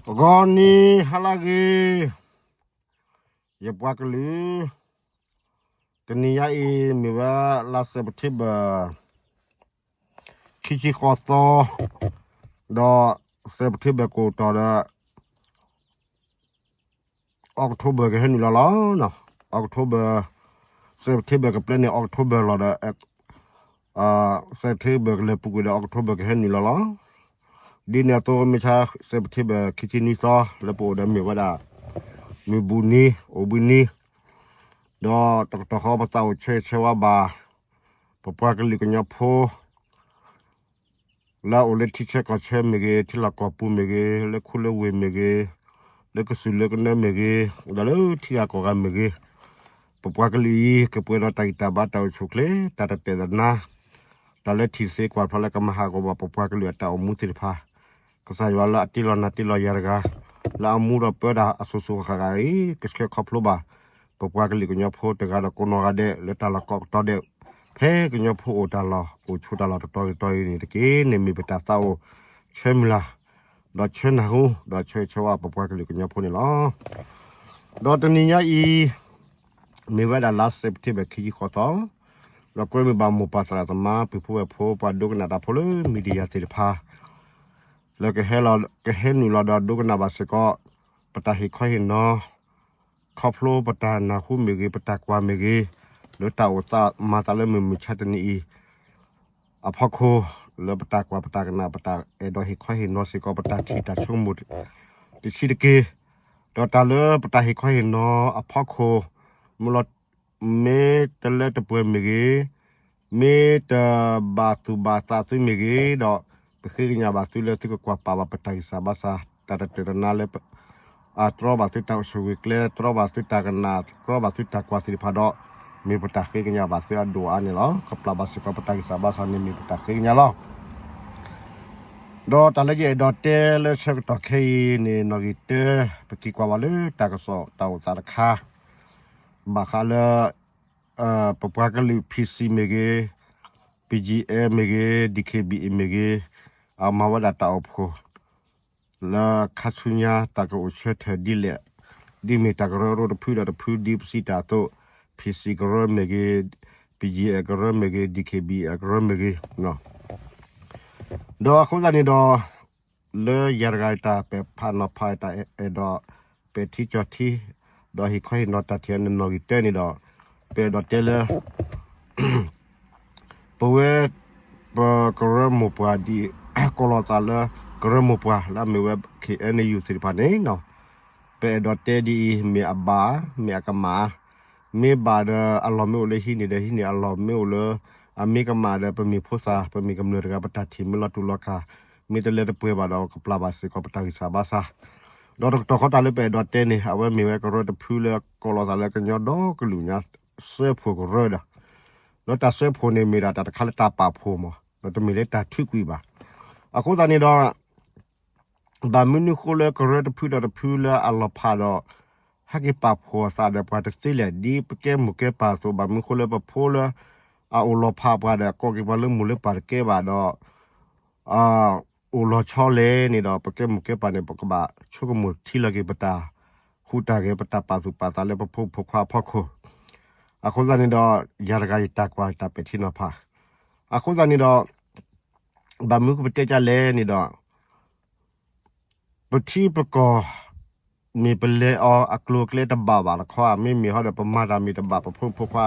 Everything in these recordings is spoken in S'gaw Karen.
ဂီၤနံၤဟါလၢအဂ့ၤ, ယပှၤကလုာ်, တနံၤညါအံၤ မ့ၢ်ဝဲလါစဲးပထ့ဘၢၣ် ခံဆံဃိးသီ, ဒီးစဲးပထ့ဘၢၣ်ကအိၣ်တီၢ်ဒီး October ကဟဲနုာ်လီၤလီၤ. October, စဲးပထ့ဘၢၣ်ကပျဲန့ၣ် October လီၤဒီး စဲးပထ့ဘၢၣ်ကလဲၤပူၤကွံာ်ဒီး October ကဟဲနုာ်လီၤလီၤ. ဒ်န့ၣ်အသိး မ့ၢ်ဆါစဲးပထ့ဘၢၣ်ခံဆံနွံသီ လၢပအိၣ်ဒီးမ့ၢ်ဝဲဒၣ် မုၢ်ဘူၣ်နံၤ အိၣ်ဘှံးနံၤ, ဒီးတကတီၢ်ဃီပသးအိၣ်ဆၢဂ့ၤဆၢဝါဘၣ် ပပှၤကလုာ်ကညီဖိ လၢအအိၣ်လၢထံဆၢကီၢ်ဆၢမ့ၢ်ဂ့ၤ, ထံလီၢ်ကီၢ်ပူၤမ့ၢ်ဂ့ၤ, လၢခူလၢဝ့ၢ်မ့ၢ်ဂ့ၤ, လၢကစၢၢ်လၢကနၢမ့ၢ်ဂ့ၤ, ဒီးလၢထံဂၤကီၢ်ဂၤမ့ၢ်ဂ့ၤ, ပပှၤကလုာ်အံၤ ကပှဲၤဒီးတၢ်ဂံၢ်တၢ်ဘါ တၢ်အိၣ်ဆူၣ်အိၣ်ချ့ တၢ်တတဲာ်တနါ, တၢ်လၢထံၣ်သ့ကွၢ်ဖျါလၢကမၤဟးဂီၤဘၣ်ပပှၤကလုာ်အတၢ်အိၣ်မူသ့ၣ်တဖၣ်, ကစၢ်ယွၤလၢအတ့လီၤနၤတ့လီၤယၤတဂၤ, လၢအမူဒီးပၢတၢ်အစိၤစိၤအဃၣ်ဃၣ်အံၤ ကဆှၢခီဖျိဘၣ် ပပှၤကလုာ်ကညီဖိတဂၤဒီးကိးနီၢ်ဂၤဒဲး လၢတၢ်လီၢ်ကိးကတီၢ်ဒဲး, ဖဲကညီဖိအိၣ်တၢ်လီၢ်အိၣ်ဆိးတၢ်လီၢ်တတီၤဂ့ၤတတီၤဂ့ၤန့ၣ်တက့ၢ်န့ၣ် မ့ၢ်ပတၢ်သးအိၣ်ဆၢမုၢ်လၢ်, ဒီးဆၢနၢ်ဟူ, ဒီးဆၢဂ့ၤဆၢဝါပပှၤကလုာ်ကညီဖိန့ၣ်လီၤ. ဒီးတနံၤညါအံၤ မ့ၢ်ဝဲဒၣ်လါစဲးပထ့ဘၢၣ်ခံဆံဃိးသီ, ဒီးကွဲမုာ်ဘၣ်မိၢ်ပၢ်သရၣ်သမါ ပုၢ်ဖိဝဲၢ်ဖိ ပှၤဒိကနၣ်တၢ်ဖိလၢ media သ့ၣ်တဖၣ် လၢကဟဲလီၤ ကဟဲနုာ်လီၤဒီးဒိကနၣ်ဘၣ်စ့ၢ်ကီး ပတၢ်ဟ့ၣ်ခီဟ့ၣ်နီၤ, ခီဖျိပတၢ်နၢ်ဟူမ့ၢ်ဂ့ၤ, ပတၢ်ကွၢ်မ့ၢ်ဂ့ၤ, လၢတၢ်အိၣ်သးမၤသးလၢမုၢ်မဆါတနံၤအံၤ အဖီခိၣ်, လၢပတၢ်ကွၢ်ပတၢ်ကနၣ် ပတၢ်အဲၣ်ဒိးဟ့ၣ်ခီဟ့ၣ်နီၤစ့ၢ်ကီး ပတၢ်ထံၣ်တၢ်ဆိကမိၣ်တဆံးတက့ၢ်, ဒီးတၢ်လၢပတၢ်ဟ့ၣ်ခီဟ့ၣ်နီၤအဖီခိၣ်, မ့ၢ်လီၤ မ့ၢ်တလၢတပှဲၤမ့ၢ်ဂ့ၤ, မ့ၢ်တဘၣ်သူၣ်ဘၣ်သးသုမ့ၢ်ဂ့ၤဒီး, ပဃ့ကညးဘၣ်သုလၢသုကကွၢ်ပာ်ဘၣ်ပတၢ်ဂံၢ်စၢ်ဘါစၢ်, တၢ်တတၢာ်တနါလၢ အတြီဘၣ်သုတၢ်အိၣ်ဆူၣ်ဂ့ၤကျဲ, တြီဘၣ်သုတၢ်ကနၣ်, တြီဘၣ်သုတၢ်ကွၢ်သ့ၣ်တဖၣ်ဒီး, မ့ၢ်ပတၢ်ဃ့ကညးဘၣ်သုအဒိၣ်အါန့ၣ်လီၤ. ကပျၢ်ဘၣ်စ့ၢ်ကီးပတၢ်ဂံၢ်စၢ်ဘါစၢ်န့ၣ် မ့ၢ်ပတၢ်ဃ့ကညးလီၤ. ဒီးတၢ်လၢယအဲၣ်ဒိးတဲလၢဆၢကတီၢ်ခဲအံၤန့ၣ် နီၣ်ဂံၢ်တၢ, ပက့ၤကွၢ်ဘၣ်လၢတၢ်ကစီၣ်တၢ်အိၣ်သးတခါ, ဘၣ်ဃးလၢ ပပှၤကလုာ် P C မ့ၢ်ဂ့ၤ, P G L မ့ၢ်ဂ့ၤ, D K B A မ့ၢ်ဂ့ၤ, အမၤဝဲဒၣ်တၢ်အိၣ်ဖှိၣ် လၢခါဆူညါတၢ်ကအိၣ်ဆၢထၢၣ်ဒ်လဲၣ်, ဒ်မ့ၢ်တၢ်ကရၢကရိတဖုဒီးတဖု ဒ်ပစံးတၢ်အသိး, P C ကရၢမ့ၢ်ဂ့ၤ, P G L ကရၢမ့ၢ်ဂ့ၤ, D K B A ကရၢမ့ၢ်ဂ့ၤ, ဒီးအဃိသတးန့ၣ်ဒီး လၢယၤတဂၤတၢ်ပဲာ်ဖးနီၤဖးတၢ်အဲၣ်ဒိး ပဲာ်ထံကၠီထံ, ဒီးဟ့ၣ်ခီဟ့ၣ်နီၤတၢ်ထံၣ်အနနီၣ်ဂံၢ်တၢန့ၣ်ဒီး, ပအဲၣ်ဒိးတဲလၢ ပဝဲ ပကရၢမိၢ်ပှၢ်ဒ် ကိးလီၤသးလၢ ကရၢမိၢ်ပှၢ်လၢအမ့ၢ်ဝဲ K N U သ့ၣ်တဖၣ်န့ၣ်, ပအဲၣ်ဒိးတဲဒ်အံၤ, မ့ၢ်အဘၣ်, မ့ၢ်အကမၣ်, မ့ၢ်ဘၣ်ဒီးအလီၢ်မ့ၢ်အိၣ်လၢဟံးန့ၢ်ဒီးဟံးန့ၢ်, အလီၢ်မ့ၢ်အိၣ်လၢ အမ့ၢ်ကမၣ်ဒီး ပမ့ၢ်ဖိသၣ် ပမ့ၢ်ကမျၢၢ်တဂၤ ပတၢ်ထံၣ်မ့ၢ်လီၤတူာ်လီၤကာ်, မ့ၢ်တလၢတပှဲၤဘၣ်ဒီး ကပျၢ်ဘၣ်စ့ၢ်ကီးပတၢ်ဂံၢ်စၢ်ဘါစၢ်, ဒီးတကတီၢ်ဃီတၢ်လၢပအဲၣ်ဒိးတဲန့ၣ် အဝဲမ့ၢ်ဝဲကရၢတဖုလၢကိးလီၤသးလၢကညီဒီကလုာ်ညါ စၢဖှိၣ်ကရၢဒီး, ဒီးတၢ်စၢဖှိၣ်န့ၣ်မ့ၢ်ဒၣ်တၢ်တခါလၢတၢ်ပာ်ဖှိၣ်မး, ဒီးတမ့ၢ်လၢတၢ်ထုးကွံာ်ဘၣ်. အဃိသတးန့ၣ်ဒီး ဘၣ်မနုၤဃိလၢကရၢတဖုဒီးတဖုလၢအလီၤဖးဒီး ဟဲက့ၤပာ်ဖှိၣ်အသးဒီးပှၤတသ့လဲၣ်, ဒ်ပကဲမိၢ်ကဲပၢ်အသိး, ဘၣ်မနုၤဃိလၢပဖိလၢအအိၣ်လီၤဖးပှၤဒီး ကိးက့ၤပှၤလၢမိၢ်လၢပၢ်တကဲဘၣ်ဒီး အိၣ်လီၤဆီလဲၣ်န့ၣ်ဒီး ပကဲမိၢ်ကဲပၢ်န့ၣ် ပကဘၣ်ဆိကမိၣ်ထံလီၤက့ၤပတၢ်ဟူးတၢ်ဂဲၤ ပတၢ်ပာ်သူၣ်ပာ်သးလၢပဖိမုၣ်ဖိခွါအဖီခိၣ်. အဃိသတးန့ၣ်ဒီး ယၤတဂၤယတၢ်ကွၢ်တၢ်ပဲာ်ထံနီၤဖး, အဃိသတးန့ၣ်ဒီး ဘၣ်မနုၤကပတဲဒ်လဲၣ်န့ၣ်ဒီး ပထံပကီၢ် မ့ၢ်ပလဲၤအီၤအကျိၤအကျဲတဘၣ်ဘၣ်တခီဧါ, မ့မ့ၢ်ဟီဒီးပမၤတၢ်မ့ၢ်တဘၣ် ပဖိမုၣ်ဖိခွါ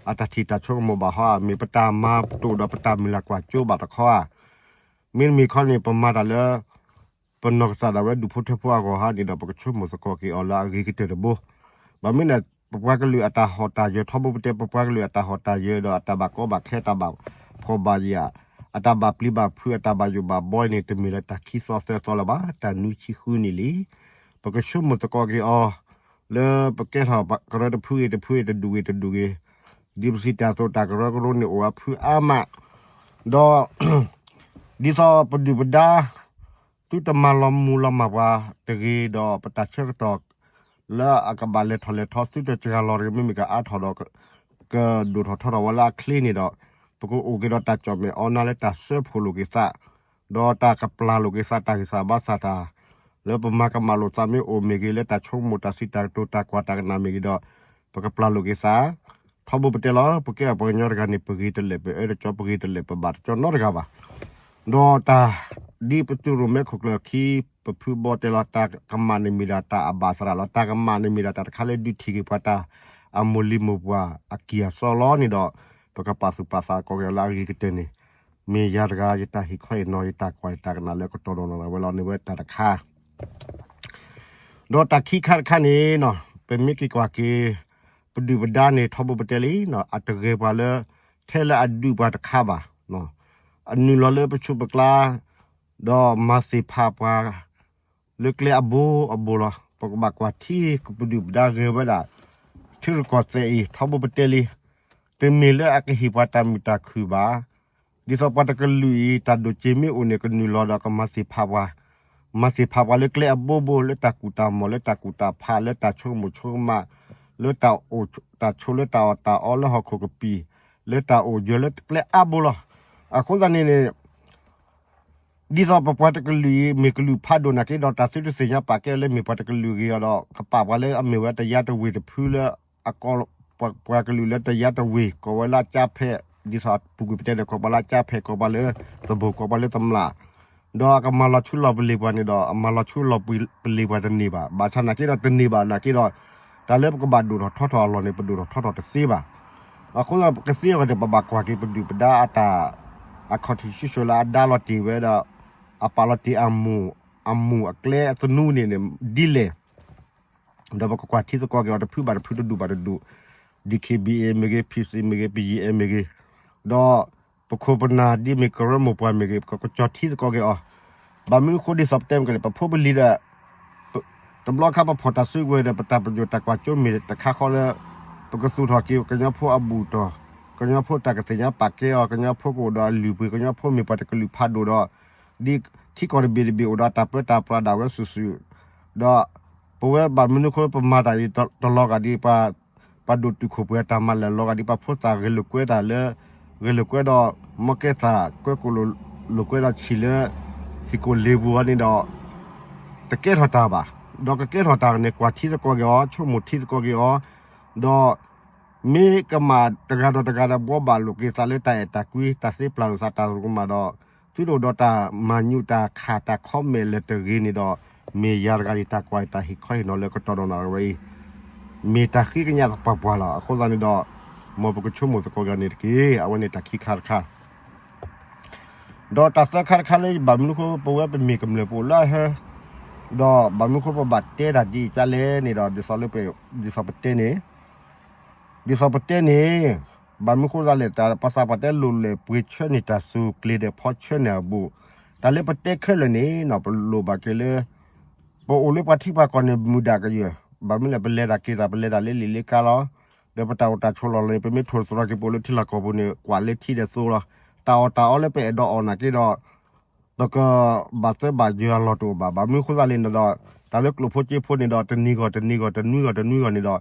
အတၢ်ထံၣ်တၢ်ဆိကမိၣ်ဘၣ်ဟီဧါ, မ့ၢ်ပတၢ်မၤတအိၣ်ဒီးပတၢ်မုၢ်လၢ်ကွၢ်စိဘၣ်တခီဧါ, မ့တမ့ၢ်ခီန့ၣ် ပမၤတၢ်လၢ ပနီၢ်ကစၢ်ဒၣ်ဝဲဒူၣ်ဖိထၢဖိအဂီၢ်ဟီန့ၣ်ဒီး ပကဆိကမိၣ်သကိးက့ၤအီၤလၢအဂ့ၤကတၢၢ်တဘိ. ဘၣ်မနုၤလဲၣ် ပပှၤကလုာ်အတၢ်ဟီၣ်တၢ်ယၢၤထီဘိပတဲ ပပှၤကလုာ်အတၢ်ဟီၣ်တၢ်ယၢၤဒီးအတၢ်ဘၣ်ကီဘၣ်ခဲ အတၢ်ဘၣ်ဖှီၣ်ဘၣ်ယာ် အတၢ်ဘၣ်ပျံၤဘၣ်ဖုး အတၢ်ဘၣ်ယိၣ်ဘၣ်ဘှီန့ၣ် တမ့ၢ်လၢတၢ်ခံသီသၢသီလၢၤဘၣ်, တၢ်နွံဆံဃုနံၣ်လံ. ပကဆိကမိၣ်သကိးက့ၤအီၤ လၢပကဲထီၣ်ကရၢတဖုဂ့ၤတဖုဂ့ၤ တဒူၣ်ဂ့ၤတဒူၣ်ဂ့ၤ, ဒ်ပစံးတၢ်အသိး တၢ်ကရၢကရိန့ၣ်အိၣ်အဖုအါမး, ဒီး ဒ်သိးပဒုၣ်ပဒါ သုတမၤလီၤမူလီၤမၢ်ပှၤတဂ့ၤဒီး ပတၢ်ဆၢကတီၢ် လၢအကဘၣ်လဲၤထီၣ်လဲၤထီ သုတစှၤလီၤတဂ့ၤ, မ့မ့ၢ်ကအါထီၣ်ဒီး ကဒိၣ်ထီၣ်ထီထီၣ်ဝဲလၢအချ့န့ၣ်ဒီး ပကအိၣ်က့ၤဒီးတၢ်ကၠီၣ်မဲာ်အီနါလၢတၢ်စၢဖှိၣ်လိာ်က့ၤသး ဒီးတၢ်ကပျၢ်လိာ်က့ၤသး တၢ်ဂံၢ်စၢ်ဘါစၢ်တၢ် လၢပမၤကမၣ်လိာ်သးမ့ၢ်အိၣ်မ့ၢ်ဂ့ၤ, လၢတၢ်ဆိကမိၣ်တၢ်စံးတၢ်ကတိၤတၢ်ကွၢ်တၢ်ကနၣ်မ့ၢ်ဂ့ၤဒီး, ပကပျၢ်လိာ်က့ၤသး, ထီဘိပတဲလီၤ, ပကဲပှၤကညီတဂၤန့ၣ် ပဂ့ၤတလဲာ် ပအၢတကၠီ ပဂ့ၤတလဲာ် ပဘၣ်တကၠီနီတဂၤဘၣ်. ဒီးတၢ်ဒ်ပတူၢ်ရိၣ်မဲခိၣ်ကျၢၢ်ခံ ပဖုဘီတဲလီၤ, တၢ်ကမၣ်န့ၣ်မ့ၢ်ဒၣ်တၢ်အဘၣ်သရၣ်လီၤ. တၢ်ကမၣ်န့ၣ်မ့ၢ်ဒၣ်တၢ်တခါလၢဒုးထံၣ်က့ၤပှၤတၢ်အမိၢ်လံၤမိၢ်ပှၢ်အကံၢ်အစီလီၤန့ၣ်ဒီး, ပကပာ်သူၣ်ပာ်သးကိးက့ၤအီၤလၢအဂ့ၤကတၢၢ်န့ၣ်, မ့ၢ်ယၤတဂၤ ယတၢ်ဟ့ၣ်ခီဟ့ၣ်နီၤ ယတၢ်ကွၢ်ယတၢ်ကနၣ်လၢကတီၢ်ဒီးနီၢ်ဝဲလီၤန့ၣ်ဝဲတၢ်တခါ ဒီးတၢ်ခံခါတခါန့ၣ်, ပမ့ၢ်က့ၤကွၢ်က့ၤ, ပဒုၣ်ပဒါန့ၣ် ထီဘိပတဲလံ, အတဂဲၤပှၤလၢ, ထဲလၢအဒုးပှၤတခါဘၣ်, အနုာ်လီၤလၢပဆူးပကျါ, ဒီးမၤသ့ၣ်ဖးပှၤ, လၢကျဲအဘိအဘိလီၤ. ပကဘၣ်ကွၢ်ထံကပဒုၣ်ပဒါဂဲၤဝဲဒၣ်, ထံရူၢ်ကီၢ်သဲးအံၤ ထီဘိပတဲလံ, တမ့ၢ်လၢအကဟ့ၣ်ပှၤတၢ်မုာ်တၢ်ခုၣ်ဘၣ်. ဒ်သိးပှၤတကလုာ်အံၤ တၢ်ဒိၣ်စ့မ့ၢ်အိၣ်န့ၣ် ကနုာ်လီၤဒီးကမၤသ့ၣ်ဖးပှၤ, မၤသ့ၣ်ဖးပှၤလၢကျဲအဘိဘိ လၢတၢ်ကူၣ်တၢ်မီၢ် လၢတၢ်ကူၣ်တၢ်ဖး လၢတၢ်ဆိကမိၣ်ဆိကမး, လၢတၢ်အိၣ်တၢ်ဆိး လၢတၢ်အီၣ်တၢ်အီ လၢဟီၣ်ခိၣ်ကပံာ်, လၢတၢ်အိၣ်ယၢၤလၢကျဲအါဘိလီၤ. အဃိသတးန့ၣ်န့ၣ် ဒ်သိးပပှၤတကလုာ်အံၤ မ့ၢ်ကလုာ်ဖးဒိၣ်နာ်က့ဒီး တၢ်သုတသ့ၣ်ညါပာ်ကဲအီၤလၢမ့ၢ်ပှၤတကလုာ်ဂ့ၤအီၤဒီး ကပာ်ပှၤလၢအမ့ၢ်ဝဲတယါတဝ့ၢ်တဖုလၢအကီၢ်, ပှၤကလုာ်လၢတယါတဝ့ၢ် ကိးဝဲလၢအကၠါဖဲး, ဒ်သိးအပူၤကွံာ်ပတဲဒီး ကိးပှၤလၢအကၠါဖဲး ကိးပှၤလၢသဘိၣ် ကိးပှၤလၢသမၠၣ်, ဒီးအကမၤလီၤဆူလီၤပလ့ၤပှၤန့ၣ်ဒီး အမၤလီၤဆူလီၤပလ့ၤပှၤတန့ၢ်ဘၣ်. ဘၣ်ဆၣ်နာ်က့ဒီးတန့ၢ်ဘၣ်နာ်က့ဒီး တၢ်လၢပကဘၣ်ဒိၣ်ထီၣ်ထီထီၣ်အလီၢ်န့ၣ် ပဒိၣ်ထီၣ်ထီထီၣ်တသ့ဘၣ်. အဃိသတးပကသ့အဂီၢ်န့ၣ် ပဘၣ်ကွၢ်က့ၤပဒုၣ်ပဒါအတၢ်, အခီၣ်ထံးဆံၣ်စိၤလၢအဒါလီၤတ့ၢ်ဝဲဒီး အပာ်လီၤတ့ၢ်အမူၢ်, အမူၢ်အကျဲအသနူန့ၣ်န့ၣ် ဒ်လဲၣ် ဒီးပကကွၢ်ထံသကိးက့ၤအီၤတဖုဘၣ်တဖုတဒူၣ်ဘၣ်တဒူၣ်, DKBA မ့ၢ်ဂ့ၤ, PC မ့ၢ်ဂ့ၤ, ပယဲၢ်အဲၣ်မ့ၢ်ဂ့ၤ, ဒီးပခိၣ်ပနၢ်ဒ်မ့ၢ်ကရၢမိၢ်ပှၢ်မ့ၢ်ဂ့ၤ ပကကၠီၤထံသကိးက့ၤအီၤ. ဘၣ်မနုၤအဃိဒ်သိးပတဲမ့ၢ်ကလဲၣ် ပဖိပလံၤဒီး တဘျီခါပဖီၣ်တၢ်စုကဝဲၤဒီး ပတၢ်ပညိၣ်တၢ်ကွၢ်စိမ့ၢ်တခါဃီလၢ ပကသူၣ်ထီၣ်က့ၤကညီဖိအဘူၣ်တီၢ်, ကညီဖိတၢ်ကသ့ၣ်ညါပာ်ကဲအီၤ, ကညီဖိကအိၣ်ဒီးအလုၢ်အပှ့ၤ, ကညီဖိမ့ၢ်ပှၤတကလုာ်ဖးဒိၣ်ဒီး ဒ်ထံကီၢ်တဘ့ၣ်တဘ့ၣ်အိၣ်ဒီးတၢ်ပၢတၢ်ပြးဒၣ်ဝဲစုာ်စုာ်, ဒီးပဝဲဘၣ်မနုၤအဃိပမၤတၢ်အံၤတလီၤဂာ်ဒ် ပှၤဒိၣ်တုာ်ခိၣ်ပှဲၤအတၢ်မၤလၢာ်လီၤဂာ်ဒ် ပှၤဖိသၣ်ဂဲၤလိာ်ကွဲတၢ်လၢ, ဂဲၤလိာ်ကွဲဒီး မီကဲသၣ်ကွဲကိၣ်လိာ်ကွဲဒီးဆံၣ်လၢ ဟံၣ်ကိၣ်လ့ပူၤအီၤန့ၣ်ဒီး တကဲထီၣ်တၢ်ဘၣ်. ဒီးကကဲထီၣ်တၢ်န့ၣ် ကွၢ်ထံသကိးက့ၤအီၤ, ဆိကမိၣ်ထံသကိးက့ၤအီၤ, ဒီး မ့ၢ်ကမၣ်တဂၤဒီးတဂၤဒီး ဘှီဘၣ်လိာ်က့ၤသးလၢတၢ်အဲၣ်တၢ်ကွံ, တၢ်သ့ပျၢ်လိာ်သးတၢ်ကမၣ်ဒီး, သုတအိၣ်ဒီးတၢ်မၤညူးတၢ်ခးတၢ်ခီမဲာ်လဲၤတဂ့ၤန့ၣ်ဒီး, မ့ၢ်ယၤတဂၤအံၤတၢ်ကွၢ်တၢ်ဟ့ၣ်ခီဟ့ၣ်နီၤလၢကတီၢ်ဒီးနီၢ်ဝဲအံၤ, မ့ၢ်တၢ်ဃ့ကညးသပှၢ်ပှၢ်လီၤ. အဃိသတးန့ၣ်ဒီး, မ်ပကဆိကမိၣ်သကိးက့ၤန့ၣ်တက့ၢ်. အဝဲန့ၣ်တၢ်ခံခါတခါ ဒီးတၢ်သၢခါတခါလၢ ဘၣ်မနုၤအဃိ ပဝဲပမ့ၢ်ကမျၢၢ်ပအိၣ်လၢအဟဲ, ဒီးဘၣ်မနုၤအဃိပဘၣ်တဲတၢ်ဒ်အံၤဒ်လဲၣ်န့ၣ်ဒီး ဒ်သိးလၢပ, ဒ်သိးပတဲန့ၣ်, ဒ်သိးပတဲန့ၣ်, ဘၣ်မနုၤအဃိသတးလဲၣ် တၢ်ပသးပှၢ်တဲလိၣ်လဲၣ်ပှ့ၤဆၢန့ၢ်တၢ်စူၤကျ့ၤဒီးဖီဆၢန့ၢ်အဘူး, တၢ်လၢပတဲခဲလၢာ်န့ၣ်နီၤ ပလိၣ်ဘၣ်က့ၤလၢ ပအိၣ်လၢပှၤထံပှၤကီၢ်န့ၣ် မုာ်ဒၣ်ကယၢၢ်, ဘၣ်မနုၤလဲၣ် ပလဲၤတၢ်က့ၤတၢ် ပလဲၤတၢ်လၢလံာ်လၢကါလီၤ. ဒီးပတၢ်အိၣ်တၢ်ဆိးလီၢ်လီၤန့ၣ် ပမ့ၢ်ထိၣ်သတြီၤက့ၤပအိၣ်လၢထံလီၢ်ကီၢ်ပူၤန့ၣ် ကွၢ်လၢထံဒီးသိလီၤ. တၢ်အီၣ်တၢ်အီလၢပအဲၣ်ဒိးအီၣ်နာ်က့ဒီး ပကဘၣ်သၢဘၣ်ယွၤအလီၢ်တအိၣ်ဘၣ်. ဘၣ်မနုၤအဃိသတးလဲၣ်န့ၣ်ဒီး တၢ်လၢကျိၣ်ဖိစ့ဖိန့ၣ်ဒီး တနံၤဂီၢ်တနံၤဂီၢ် တနွံဂီၢ်တနွံဂီၢ်န့ၣ်ဒီး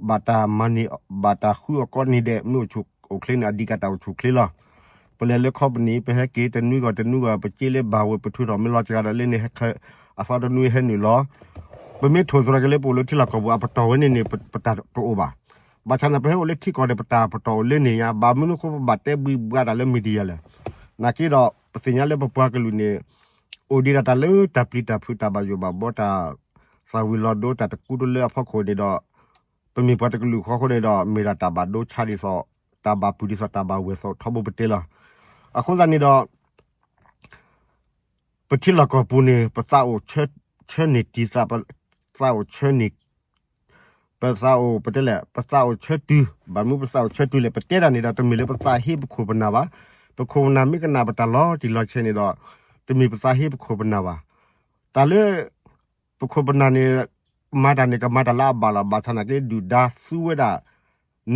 ဘၣ်တၢ်မၤန့ၢ် ဘၣ်တၢ်ဃုအီၣ်ကိးနံၤဒဲး မ့ၢ်အိၣ်ဆူၣ်အိၣ်ချ့န့ၣ် အဒံးကတၢ်အိၣ်ဆူၣ်ချ့လီၤ. ပလဲၤလၢခီပနံၣ် ပဟဲက့ၤတနွံဂီၢ်တနွံဂီၢ် ပစ့လၢဘၣ်ဝဲ ပထုးထီၣ်မ့ၢ်လီၤစှၤဒီးလၢန့ၣ် အသီတနွံဟဲနုာ်လီၤ. ပမ့ၢ်ထိၣ်သတြီၤက့ၤလၢပအိၣ်လၢထံလီၢ်ကီၢ်ပူၤ အပတီၢ်ဝဲန့ၣ်န့ၣ် ပတၢ်တအိၣ်ဘၣ်. ဘၣ်ဆၣ်န့ၣ် ပဟဲအိၣ်လၢထံကီၢ်န့ၣ် ပတၢ်ပတီၢ်အိၣ်လၢန့ၣ်ညါ, ဘၣ်မနုၤအဃိပဘၣ်တဲဘှံးဘှါတၢ်လၢ media လဲၣ်. နာ်က့ဒီး ပသ့ၣ်ညါလၢပပှၤကလုာ်န့ၣ် အိၣ်ဒံးဒၣ်တၢ်လၢတၢ်ပျံၤတၢ်ဖုးတၢ်ဘၣ်ယိၣ်ဘၣ်ဘှီတၢ် သၣ်ဝံၤလီၤဒိတၢ်တကူတလၢအဖီခိၣ်န့ၣ်ဒီး ပမ့ၢ်ပှၤတကလုာ်ဃီအဃိန့ၣ်ဒီး မ့ၢ်ဒၣ်တၢ်ဘၣ်ဒိဆါဒ်သိး တၢ်ဘၣ်ပုၢ်ဒ်သိးတၢ်ဘၣ်ဝဲၢ်သိးထီဘိပတဲလီၤ. အဃိသတးန့ၣ်ဒီး ပထံလီၢ်ကီၢ်ပူၤန့ၣ် ပသးအိၣ်ဆၢန့ၢ်တံၢ်သး ပသးအိၣ်ဆၢန့ၢ် ပသးအိၣ်ပတဲလဲၣ် ပသးအိၣ်ဆၢတုၤ, ဘၣ်မနုၤပသးအိၣ်ဆၢတုၤလဲၣ် ပတဲတၢ်န့ၣ်ဒီး တမ့ၢ်လၢပသးဟ့ပခိၣ်ပနၢ်ဘၣ်. ပခိၣ်ပနၢ်မ့ၢ်ကနၣ်ပတၢ်လီၤတံၢ်လီၤဆဲးန့ၣ်ဒီး တမ့ၢ်ပသးဟ့ပခိၣ်ပနၢ်ဘၣ်. တၢ်လၢ ပခိၣ်ပနၢ်န့ၣ် မၤတၢ်န့ၣ် ကမၤတၢ်လၢအဘၣ်လီၤ. ဘၣ်ဆၣ်နာ်က့ ဒုၣ်ဒါသူဝဲဒၣ်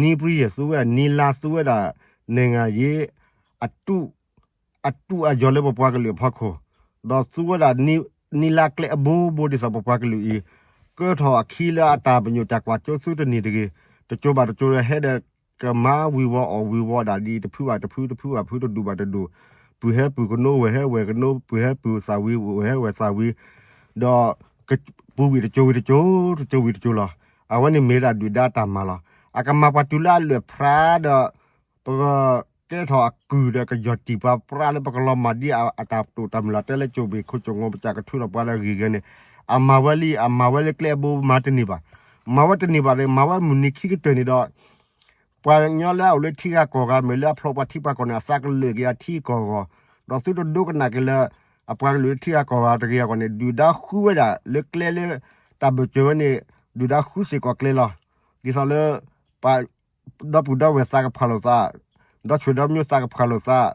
နံပြံယဲၢ် သူဝဲဒၣ်နံလါ သူဝဲဒၣ် နံၣ်ငါယ့ အတူးအယီၤလၢပပှၤကလုာ်အဖီခိၣ်, ဒီးသူဝဲဒၣ်နံလါကျဲအဘိဘိဒ်သိးပပှၤကလုာ်အံၤ ကၢထီၣ်အခံလၢအတၢ်ပညိၣ်တၢ်ကွၢ်စိသုတနံၤတဂ့ၤ, တစိၤဘၣ်တစိၤဒီးဟဲဒီး ကမၤဝံၤဝီၤအီၣ်ဝံၤဝီၤဒၣ်ဒ်တဖုဘၣ်တဖု တဖုဘၣ်တဖု တဒူၣ်ဘၣ်တဒူၣ်, ပုၢ်ဟဲပုၢ်ကနိဝဲၢ်ဟဲဝဲၢ်ကနိ ပုၢ်ဟဲပုၢ်သၣ်ဝံၤဝဲၢ်ဟဲဝဲၢ်သၣ်ဝံၤ, ဒီး ပူၤဝံၤတကၠိဝံၤတကၠိ, တကၠိဝံၤတကၠိလီၤ. အဝဲန့ၣ်မ့ၢ်ဝဲဒၣ်ဒုၣ်ဒါအတၢ်မၤလီၤ. အကမၤပှၤတုၤလၢအလၢာ်ဖျါဒီး ပကကဲထီၣ်အကုၢ်ဒီးကယီၢ်တံၢ်ပှၤပြးလၢပကလီၤမၢ်ဒ်အတၢ်တိာ်တၢ်မုၢ်လၢ်တဲလၢကၠိဘ့ၣ်ခိၣ်ကၠိၣ်ငီပကစၢ်ကထုးထီၣ်ပှၤလၢအဂ့ၢ်ဂ့ၤန့ၣ်, အမၤဝဲလံ အမၤဝဲလၢကျဲအဘိမၤတန့ၢ်ဘၣ်. မၤဝဲတန့ၢ်ဘၣ်ဒီး မၤဝဲမုၢ်နံၤခံကတၢၢ်န့ၣ်ဒီး ပှၤကညီလၢအအိၣ်လၢထံဂၤကီၢ်ဂၤ မ့ၢ်လၢအဖျိပှၤထံပှၤကီၢ်န့ၣ် အသးကလၢာ်က့ၤအထံကီၢ်အဂီၢ်, ဒီးသုတဒိကနၣ်က့ၤလၢ အပှၤကလုာ်လၢထံဂၤကီၢ်ဂၤတဂ့ၤအဂီၢ်န့ၣ် ဒုၣ်ဒါဃုဝဲဒၣ်လၢကျဲလၢ တၢ်ဘၢၣ်စၢၤဝဲန့ၣ် ဒုၣ်ဒါဃုစ့ၢ်ကီးကျဲလီၤ. ဒ်သိးလၢ ပှၤ ဒီပုၢ်ဒီဝဲၢ်သးကဖးလိာ်သး, ဒီးဆွေဒီမၠိသးကဖးလိာ်သး,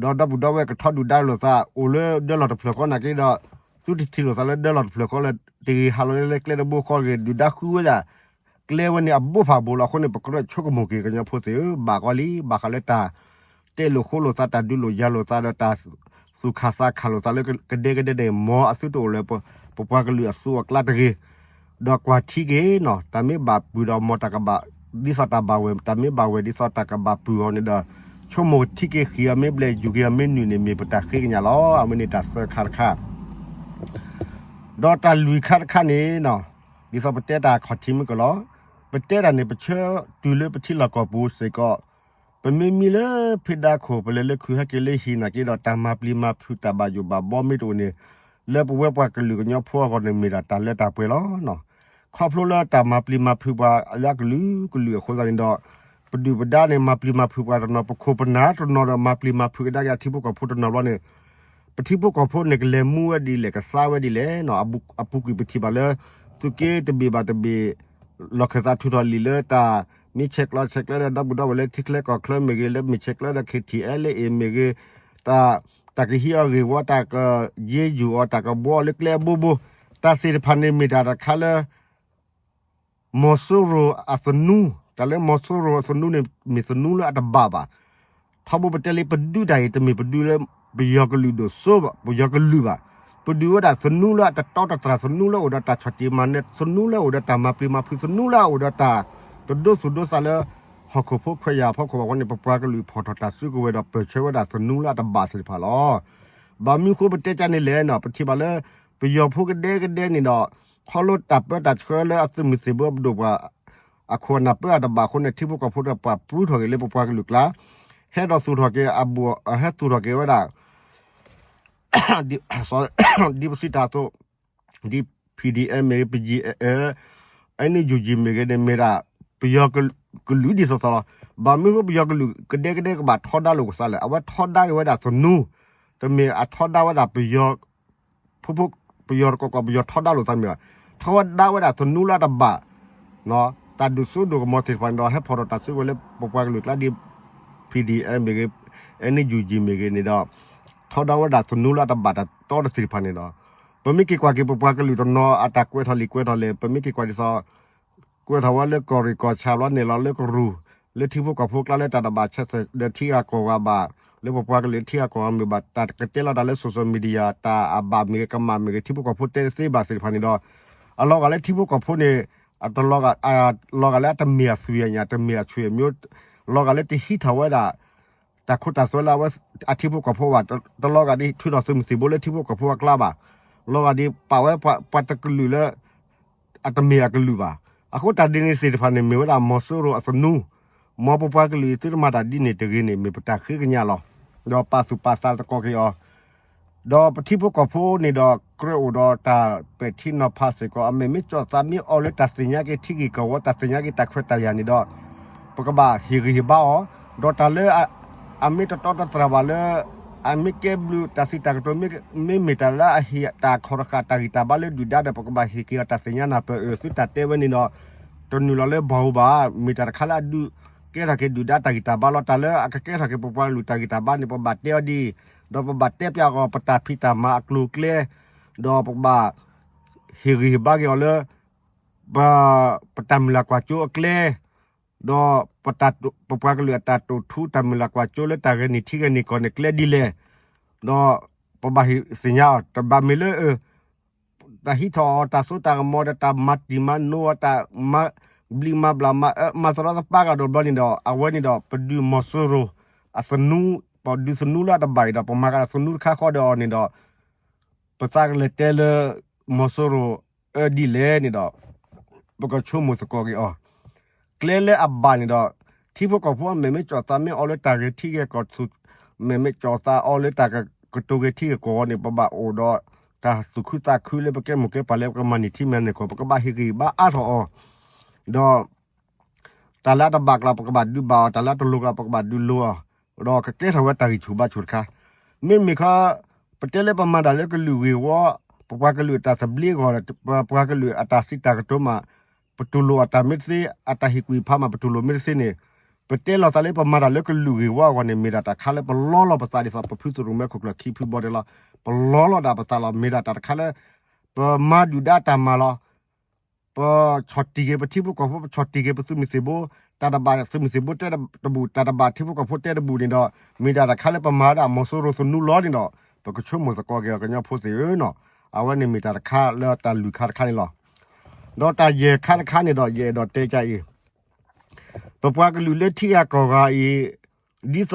ဒီးဒီပုၢ်ဒီဝဲၢ်ကထီဒုၣ်ဒါလိာ်သး အိၣ်လၢဒၢလီၢ်တဖျၢၣ်ဃီနာ်က့ဒီး သုတထံၣ်လိာ်သးလၢဒၢလီၢ်တဖျၢၣ်ဃီလၢ တဂ့ၤဟးလီၤလၢကျဲတဘိဃီတဂ့ၤ ဒုၣ်ဒါဃုဝဲဒၣ် ကျဲဝဲန့ၣ်အဘိဖးဘိလီၤ. အဃိန့ၣ် ပကြၢးဆိကမိၣ်က့ၤကညီဖိသ့ၣ်ဧၢ, ဘၣ်ဃီလံ ဘၣ်ဃးလၢတၢ် တဲလိာ်ဃိလိာ်သး တၢ်ဒုးလိာ်ယၤလိာ်သးဒီးတၢ်သူၣ်ခၣ်သးခၣ်လိာ်သးလၢကဒဲကဒဲန့ၣ် မ်အသုတအိၣ်လၢ ပပှၤကလုာ်အသူးအကျါတဂ့ၤ, ဒီးကွၢ်ထံက့ၤနီၤ တၢ်မ့ၢ်ဘၣ်ပုၢ်ဒီးမ်တၢ်ကဘၣ် ဒ်သိးတၢ်ဘၣ်ဝဲၢ် တၢ်မ့ၢ်ဘၣ်ဝဲၢ်ဒ်သိးတၢ်ကဘၣ်ပုၢ်အီၤန့ၣ်ဒီး ဆိကမိၣ်ထံက့ၤဃံးအီၤမ့ၢ်ဘျဲၣ်ယူၤက့ၤအီၤမ့ၢ်နုာ်န့ၣ် မ့ၢ်ပတၢ်ဃ့ကညးလီၤ. အဝဲန့ၣ်တၢ်သၢခါတခါ ဒီးတၢ်လွံၢ်ခါတခါန့ၣ်နီၤ ဒ်သိးပတဲတၢ်ခီၣ်ထံးမုၢ်ကလီၤ, ပတဲတၢ်န့ၣ် ပဆၢတုၤလၢပထံလီၢ်ကီၢ်ပူၤစ့ၢ်ကီး, ပမ့ၢ်မံလၢဖံးဒါခိၣ် ပလဲၤလၢခုးဟဲက့ၤလၢဟံၣ်နာ်က့ဒီး တၢ်မၤပျံၤမၤဖုးတၢ်ဘၣ်ယိၣ်ဘၣ်ဘီမ့ၢ်တအိၣ်န့ၣ် လၢပဝဲပှၤကလုာ်ကညီဖိအဂီၢ်န့ၣ် မ့ၢ်ဒၣ်တၢ်လၢတၢ်ပှဲၤလီၤ. ခီဖျိလၢတၢ်မၤပျံၤမၤဖုးပှၤလၢအကလုာ်ကလုာ်အဃိသတးန့ၣ်ဒီး ပဒုၣ်ပဒါန့ၣ် မၤပျံၤမၤဖုးပှၤတနီၤ ပခိၣ်ပနၢ်တနီၤဒီး မၤပျံၤမၤဖုးကဒါက့ၤအထံဖိကီၢ်ဖိတနီၤဘျီန့ၣ် ပထံဖိကီၢ်ဖိန့ၣ် ကလဲၤမူဝဲဒ်လဲၣ် ကသါဝဲဒ်လဲၣ်နီၤ, အပူၤကွံာ်ပထံၣ်ဘၣ်လၢ သုးက့တဘ့ၣ်ဘၣ်တဘ့ၣ် လီၢ်ခၢၣ်သးထုးထီၣ်လံာ်လၢတၢ် မ့ၢ်ဆဲးကျိးဆဲးကျၢဒီး ဒီပုၢ်ဒီဝဲၢ်လၢထံချၢကီၢ်ချၢမ့ၢ်ဂ့ၤ, လၢမ့ၢ်ဆဲးကျိးဒီး ခ့ထံၣ်အဲလ့အ့ၣ် မ့ၢ်ဂ့ၤ, တၢ် တၢ်ကဟံးအီၤဂ့ၢ်ဝီ တၢ်ကယ့ယုၢ်အီၤ တၢ်ကဘှီအီၤလၢကျဲအဘိဘိ, တၢ်သ့ၣ်တဖၣ်န့ၣ်မ့ၢ်တၢ်တခါလၢ မီၤစိရိၤအသနူ, တၢ်လၢမီၤစိရိၤအသနူန့ၣ် မ့ၢ်သနူလၢအတဘၣ်ဘၣ်. ထီဘိပတဲလံ ပဒုးတၢ်အံၤ တမ့ၢ်ပဒုးလၢ ပယီၤကလုာ်ဒိၣ်စိဘၣ်, ပယီၤကလုာ်ဘၣ်. ပဒုးဝဲဒၣ်သနူလၢအတတီတတြၢ်, သနူလၢအအိၣ်ဒီးတၢ်ဆီၣ်တံၢ်မၤနၢၤ, သနူလၢအအိၣ်ဒီးတၢ်မၤပျံၤမၤဖုး, သနူလၢအအိၣ်ဒီးတၢ်တဒိသူၣ်ဒိသးလၢ ဟီၣ်ခိၣ်ဖိခွဲးယာ်အဖီခိၣ်ဘၣ်အဃိန့ၣ် ပပှၤကလုာ်ဖီၣ်ထီၣ်တၢ်စုကဝဲၤဒီး ပၢၢ်ဆၢဝဲဒၣ်သနူလၢအတဘၣ်သ့ၣ်တဖၣ်လီၤ. ဘၣ်မနုၤအဃိပတဲကါန့ၣ်လဲၣ်နီၤ, ပထံၣ်ဘၣ်လၢ ပယီၤဖိကဒဲကဒဲန့ၣ်ဒီး ခီဖျိတၢ်ပၢတၢ်ဆှၢလၢအသုးမုၢ်သံၣ်ဘိပဒိၣ်ပှၤ အခိၣ်အနၢ်ပၢအတဘၣ်အဃိန့ၣ် ထံဖိကီၢ်ဖိဒီးပာ်ပြူထီၣ်က့ၤလၢပပှၤကလုာ်ကျါ, ဟဲဒီးသူၣ်ထီၣ်က့ၤအဘူး, ဟဲသူၣ်ထီၣ်က့ၤဝဲဒၣ် ဒ်ပစံးတၢ်အသိး, ဒ် P D F မ့ၢ်ဂ့ၤ, ပယီၤ NUG မ့ၢ်ဂ့ၤန့ၣ် မ့ၢ်ဒၣ် ပယီၤကလုာ်ဒ်သိးသိးလီၤ. ဘၣ်မနုၤဃိပယီၤကလုာ်ကဒဲကဒဲကဘၣ်ထီဒါလိာ်ကသးလဲၣ်, အဝဲထီဒါက့ၤဝဲဒၣ်သနူ, တမ့ၢ်အထီဒါဝဲဒၣ်ပယီၤ ဖိဖိ ပယီၤတကီၢ်ကီၢ် ပယီၤထီဒါလိာ်သးမ့ၢ်ဘၣ်, ထီဒါဝဲဒၣ်သနူလၢအတဘၣ်, တၢ်ဒုးစိဒိၣ်ကမီၤသ့ၣ်တဖၣ်န့ၣ်ဒီး ဟဲဖီၣ်ထီၣ်တၢ်စုကဝဲၤလၢပပှၤကလုာ်ကျါဒ် P D F မ့ၢ်ဂ့ၤ, NUG မ့ၢ်ဂ့ၤန့ၣ်ဒီး ထီဒါဝဲဒၣ်သနူလၢအတဘၣ်တၢ်တီတသ့ၣ်တဖၣ်န့ၣ်ဒီး ပမ့ၢ်က့ၤကွၢ်က့ၤပပှၤကလုာ်တနီၤအတၢ်ကွဲးထီၣ်လံာ်ကွဲးထီၣ်လဲၢ် ပမ့ၢ်က့ၤကွၢ်ဒ်သိး ကွဲးထီၣ်ဝဲလၢကီၢ်ရ့ၣ်ကီၢ်ဆၣ်လီၤန့ၣ်လီၤ လၢကရူၢ် လၢထံဖိကီၢ်ဖိကျါလၢတၢ်တဘၣ်ဆဲးစဲးဒီးထံဂၤကီၢ်ဂၤဘၣ်, လၢပပှၤကလုာ်ထံဂၤကီၢ်ဂၤမ့ၢ်ဘၣ် တၢ်ကတဲလီၤတၢ်လၢ social media တၢ်အဘၣ်မ့ၢ်ဂ့ၤ ကမၣ်မ့ၢ်ဂ့ၤ ထံဖိကီၢ်ဖိတဲတသ့ဘၣ်သ့ၣ်တဖၣ်န့ၣ်ဒီး အလီၤဂာ်လၢထံဖိကီၢ်ဖိန့ၣ် အတလီၤဂာ် လီၤဂာ်လၢအတမ့ၢ်အသွံၣ်အညၣ် တမ့ၢ်အဆွေမျိုး လီၤဂာ်လၢတဟံးထီၣ်ဝဲဒၣ် တၢ်ခိတၢ်သွဲလၢအဝဲအထံဖိကီၢ်ဖိဘၣ်, တလီၤဂာ်ဒ်ထုးထီၣ်သုးမုၢ်သံၣ်ဘိလၢထံဖိကီၢ်ဖိအကျါဘၣ်, လီၤဂာ်ဒ်ပာ်ဝဲပှၤတကလုာ်လၢ အတမ့ၢ်အကလုာ်ဘၣ်. အဃိတၢ်ဒ်န့ၣ်သ့ၣ်တဖၣ်န့ၣ် မ့ၢ်ဝဲဒၣ်မီၤစိရိၤအသနူ, မ်ပပှၤကလုာ်အံၤသုတမၤတၢ်ဒ်န့ၣ်တဂ့ၤန့ၣ် မ့ၢ်ပတၢ်ဃ့ကညးလီၤ. ဒီးပာ်သူၣ်ပာ်သးသကိးက့ၤအီၤ ဒီးပထံဖိကီၢ်ဖိန့ၣ်ဒီး ကြၢးအိၣ်ဒီးတၢ်ပဲာ်ထံနီၤဖးစ့ၢ်ကီး အမဲာ်မ့ၢ်ကၠီၣ်သးမ့ၢ်အီၤလၢတၢ်သ့ၣ်ညါက့ၤထံဂ့ၢ်ကီၢ်ဝီ တၢ်သ့ၣ်ညါက့ၤတၢ်ခွဲးတၢ်ယာ်န့ၣ်ဒီး ပကဘၣ်ဟ့ၣ်ဂံၢ်ဟ့ၣ်ဘါအီၤ, ဒီးတၢ်လၢ အမ့ၢ်တတီတတြၢ်ဘၣ်လၢ အမ့ၢ်ကဲဘျုးတၢ်စံးတၢ်ကတိၤ မ့မ့ၢ်တၢ်လၢအဟ့ၣ်တၢ်ခီၣ်တဃာ်တၢ်ဂံၢ်တၢ်ဘါလၢဒုၣ်ဒါဒီး ပကဘၣ်ဟ့ၣ်က့ၤအီၤတၢ်သ့ၣ်ညါနၢ်ပၢၢ်အၢ သုတၢ်တဲဝဲန့ၣ်ဒီး တနုာ်လီၤလၢပှၤဧိၤဘၣ်, မ့ၢ်တၢ်တခါလၢအဒုးကဲထီၣ်က့ၤဒုၣ်ဒါတၢ်ဂံၢ်တၢ်ဘါလီၤ. တၢ်လၢအကကဲထီၣ်က့ၤပပှၤကလုာ်တၢ်ဂံၢ်တၢ်ဘါန့ၣ် ပဘၣ်တဲအီၤဒ်အံၤ, ဒီးပဘၣ်တဲပျးအီၤပတၢ်ဖံးတၢ်မၤအကျိၤအကျဲ, ဒီးပကဘၣ် ဟ့ၣ်ဂံၢ်ဟ့ၣ်ဘါက့ၤအီၤလၢ ပ ပတၢ်မုၢ်လၢ်ကွၢ်စိအကျဲ, ဒီး ပပှၤကလုာ်အတၢ်တိာ်ထူ တၢ်မုၢ်လၢ်ကွၢ်စိလၢတၢ်ဂဲၤနံၣ်ထံဂဲၤနံၣ်ကီၢ်န့ၣ် ကျဲဒ်လဲၣ်, ဒီးပဘၣ်ဟ့ၣ်သ့ၣ်ညါအီၤ တဘၣ်မ့ၢ်လၢ တၢ်ဟံးထီၣ်အီၤ တၢ်စိတၢ်ကမီၤဒီး တၢ်မၤတံၢ်မၤနိအီၤ တၢ်မၤဘျံးမၤဘျး မၤအၢမၤသရီသပၢ်ကဒီးဘျီန့ၣ်ဒီး အဝဲန့ၣ်ဒီး ပဒုးမီၤစိရိၤအသနူ, ပဒုးသနူလၢအတဘၣ်အံၤဒီး ပမၤကဒီးသနူတခါဃီဒီးအီၤန့ၣ်ဒီး ပသးကလဲၤတဲလၢ မီၤစိရိၤအၢဒ်လဲၣ်န့ၣ်ဒီး ပကဆိကမိၣ်သကိးက့ၤအီၤ, ကျဲလၢအဘၣ်န့ၣ်ဒီး ထံဖိကီၢ်ဖိအမဲာ်မ့ၢ်ကၠီၣ်သးမ့ၢ်အီလၢတၢ်ဂဲၤထံဂဲၤကီၢ်, မဲာ်မ့ၢ်ကၠီၣ်သးအီလၢတၢ်ကတိၤဂဲၤထံဂဲၤကီၢ်အဂီၢ်န့ၣ် ပဘၣ်အိၣ်ဒီးတၢ်သူၣ်ခုသးခုလၢပကဲမိၢ်ကဲပၢ်လၢပကမၤန့ၢ်ထံမၤန့ၢ်ကီၢ် ပကဘၣ်ဟ့ၣ်ဂံၢ်ဘါအါထီၣ်အီၤ, ဒီး တၢ်လၢအတဘၣ်ကျါ ပကဘၣ်ဒုးဘၣ်အီၤ, တၢ်လၢအတလိၤကျါ ပကဘၣ်ဒုးလိၤအီၤ, ဒီးကကဲထီၣ်ဝဲတၢ်ဂံၢ်ဆူၣ်ဘါဆူၣ်တခါ. မ့မ့ၢ်ခီ ပတဲလၢပမၤတၢ်လၢကလုာ်ဂ့ၢ်ဝီ, ပပှၤကလုာ်အတၢ်သဘျ့အဂီၢ်, ပပှၤကလုာ်အတၢ်စံးတၢ်ကတိၤမး, ပတူၢ်လိာ်အတၢ်မ့ၢ်တသ့, အတၢ်ဟ့ၣ်ကူၣ်ဖးမး ပတူၢ်လိာ်မ့ၢ်တသ့န့ၣ်, ပတဲလီၤသးလၢပမၤတၢ်လၢကလုာ်ဂ့ၢ်ဝီအဂီၢ်န့ၣ် မ့ၢ်ဒၣ်တၢ်တခါလၢပလီလီၤပသးဒ်သိး ပဖုသရိာ်မဲခိၣ်ကျၢၢ်ခံဖုဘီဒဲးလီၤ. ပလီလီၤဒၣ်ပသးလီၤ. မ့ၢ်ဒၣ်တၢ်တခါလၢ ပမၤဒုၣ်ဒါတၢ်မၤလီၤ. ပဆီၣ်တံၢ်က့ၤပထံဖိကီၢ်ဖိ, ပဆီၣ်တံၢ်က့ၤပသုးမုၢ်သံၣ်ဘိ, တၢ်တဘၣ်သုးမုၢ်သံၣ်ဘိတဲတဘူၣ်, တၢ်တဘၣ်ထံဖိကီၢ်ဖိတဲတဘူၣ်န့ၣ်ဒီး မ့ၢ်ဒၣ်တၢ်တခါလၢပမၤဝဲဒၣ်မီၤစိရိၤသနူလီၤန့ၣ်ဒီး ပကဆိကမိၣ်သကိးက့ၤအီၤ ကညီဖိသ့ၣ်ဧၢနီၤ. အဝဲန့ၣ်မ့ၢ်တၢ်တခါလၢတၢ်လုၢ်ခါတခါန့ၣ်လီၤ. ဒီးတၢ်ယဲၢ်ခါတခါန့ၣ်ဒီး ယအဲၣ်ဒိးတဲကါအံၤ, ပပှၤကလုာ်လၢထံဂၤကီၢ်ဂၤအံၤ, ဒ်သိး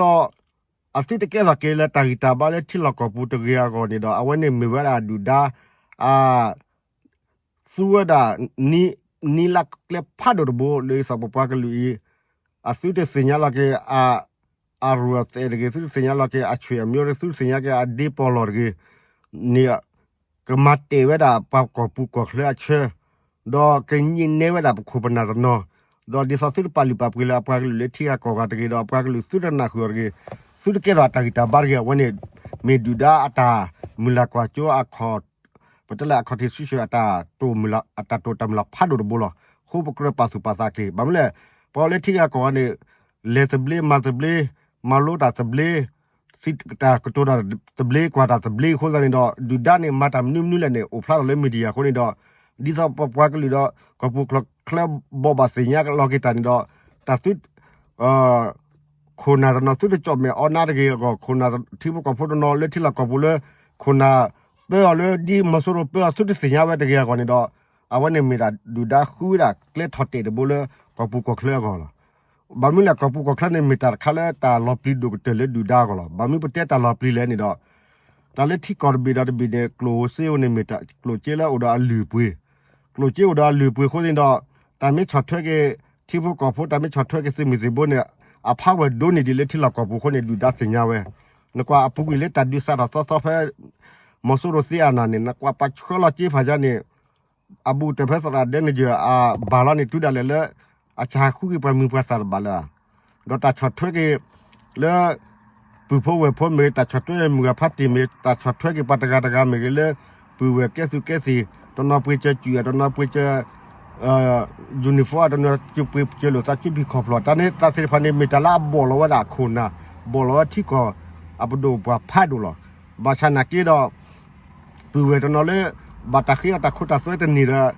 အသုတကဲထီၣ်က့ၤလၢတၢ်ဂံၢ်တၢ်ဘါလၢထံလီၢ်ကီၢ်ပူၤတဂ့ၤအဂီၢ်န့ၣ်ဒီး အဝဲန့ၣ်မ့ၢ်ဝဲဒၣ်ဒုၣ်ဒါ အ သူဝဲဒၣ် နံၤလၢကျဲဖးဒိၣ်တဘိ လၢအသးပပှၤကလုာ်အံၤ, အသုတသ့ၣ်ညါလီၤက့ၤ အရူၢ်အသဲးတဂ့ၤ, သုတသ့ၣ်ညါလီၤက့ၤအဆွေအမျိုးတဂ့ၤ, သုတသ့ၣ်ညါက့ၤအဒ့ပီၢ်လီၢ်တဂ့ၤန့ၣ်, ကမၤတဲာ်ဝဲဒၣ်ပှၤကီၢ်ပူၤကီၢ်ချၢအဆၢ, ဒီးကညံးနဲဝဲဒၣ်ပခိၣ်ပနၢ်တနီၤ, ဒီးဒ်သိးသုတပာ်လုၢ်ပာ်ပှ့ၤလၢအပှၤကလုာ်လၢထံဂၤကီၢ်ဂၤတဂ့ၤ, ဒီးအပှၤကလုာ်သုတနၢ်ဃုာ်အီၤတဂ့ၤ, သုတကဲထီၣ်အတၢ်ဂံၢ်တၢ်ဘါတဂ့ၤ, အဝဲန့ၣ် မ့ၢ်ဒုၣ်ဒါအတၢ်မုၢ်လၢ်ကွၢ်စိအခီၣ် ပတဲလၢအခီၣ်ထံးဆံဆှၢ အတၢ်တိာ်တၢ်မုၢ်လၢ်ဖးဒိၣ်တဘိလီၤ. အဃိပကြၢးပာ်သူၣ်ပာ်သးက့ၤ ဘၣ်မနုၤလဲၣ်, ပှၤလၢထံဂၤကီၢ်ဂၤန့ၣ် လဲၤသဘျ့မၤသဘျ့, မၤလိတၢ်သဘျ့, တၢ်ကတိၤတၢ်သဘျ့ ကွၢ်တၢ်သဘျ့အဃိသတးန့ၣ်ဒီး ဒုၣ်ဒါန့ၣ် မၤတၢ်မနုၤမနုၤလဲၣ်န့ၣ် အိၣ်ဖျါထီၣ်လၢ media အဃိန့ၣ်ဒီး ဒ်သိးပပှၤကလုာ်ဒီး ကီၢ်ပူၤကီၢ်ချၢဘိးဘၣ်သ့ၣ်ညါလီၤက့ၤတၢ်န့ၣ်ဒီး တၢ်သု ခိၣ်နၢ်တနီၤသုတကၠီၣ်မဲာ်အီနါတဂ့ၤအဂီၢ်, ခိၣ်နၢ်ထံဖိကီၢ်ဖိတနီၤလၢထံလီၢ်ကီၢ်ပူၤလၢ ခိၣ်နၢ်ပၢအီၤလၢဒ်မီၤစိရိၤပၢအီၤသုတသ့ၣ်ညါဝဲတဂ့ၤအဂီၢ်န့ၣ်ဒီး အဝဲန့ၣ်မ့ၢ်ဒၣ်ဒုၣ်ဒါဃုဝဲဒၣ်ကျဲထီၣ်တဲာ်တဘိလၢ ကီၢ်ပူၤကီၢ်ချၢအဂီၢ်လီၤ. ဘၣ်မနုၤလဲၣ် ကီၢ်ပူၤကီၢ်ချၢန့ၣ် မ့ၢ်တၢ်တခါလၢတၢ်လီၤပျံၤဒိၣ်ကတၢၢ်လၢဒုၣ်ဒါအဂီၢ်လီၤ. ဘၣ်မနုၤပတဲတၢ်လီၤပျံၤလဲၣ်န့ၣ်ဒီး တၢ်လၢထံကီၢ်တဘ့ၣ်ဒီးတဘ့ၣ်န့ၣ် ကျိၣ်ဧိၤစ့ဧိၤန့ၣ် မ့ၢ်တၢ်ကျိၣ်စ့လၢအိၣ်ဒီးအလုၢ်အပှ့ၤ, ကျိၣ်စ့အိၣ်ဒီးအလုၢ်အပှ့ၤအဃိန့ၣ်ဒီး တၢ်မ့ၢ်ဆီၣ်ထွဲက့ၤ ထံဖိကီၢ်ဖိ တၢ်မ့ၢ်ဆီၣ်ထွဲက့ၤသုးမုၢ်သံၣ်ဘိန့ၣ် အဖးဝဲၢ်ဒိၣ်န့ၢ်ဒံးလၢထံလီၢ်ကီၢ်ပူၤအဃိန့ၣ် ဒုၣ်ဒါသ့ၣ်ညါဝဲ, နကွၢ်အပူၤကွံာ်လၢတၢ်ဒုးစးထီၣ်သီသီဖဲ မီၤစိရိၤသ့အနၤန့ၣ် နကွၢ်ပှၤဆှၢလီၤစ့ဖးယါန့ၣ် အဘူးတၢၢ်ဖဲသရၣ်ဒဲန့ၣ်ယဲၢ်အဘၣ်လီၤန့ၣ် တုၤဒၣ်လဲာ်လၢ အစှၤဃုက့ၤပှၤမုၢ်ပှၤသၣ်တဘၣ်လၢၤ, ဒီးတၢ်ဆီၣ်ထွဲက့ၤ လၢ ပုၢ်ဖိဝဲၢ်ဖိမ့ၢ်ဂ့ၤ, တၢ်ဆီၣ်ထွဲမုၢ်ဂၤဖးတံၢ်မ့ၢ်ဂ့ၤ, တၢ်ဆီၣ်ထွဲက့ၤပှၤတဂၤတဂၤမ့ၢ်ဂ့ၤလၢ ပုၢ်ဝဲၢ်ကဲသုးကဲသံၣ်, တနီၤပှ့ၤစၢၤစုၣ်, တနီၤပှ့ၤစၢၤ uniform, တနီၤပှ့ၤစၢၤလိာ်သး ကၠူဘံၣ်ခီၣ်ဖျီၣ်, တၢ်န့ၣ်တၢ်သ့ၣ်တဖၣ်န့ၣ် မ့ၢ်တၢ်လၢအဘီၣ်လီၤဝဲဒၣ်အခိၣ်နၢ်, ဘီၣ်လီၤဝဲထံကီၢ်အပဒိၣ်ပပှၢ်ဖးဒိၣ်လီၤ. ဘၣ်ဆၣ်နာ်က့ဒီး ပုၢ်ဝဲၢ်တနီၤလၢ ဘၣ်တၢ်ဃ့အီၤတၢ်ခိတၢ်သွဲတန့ၢ်ဒီး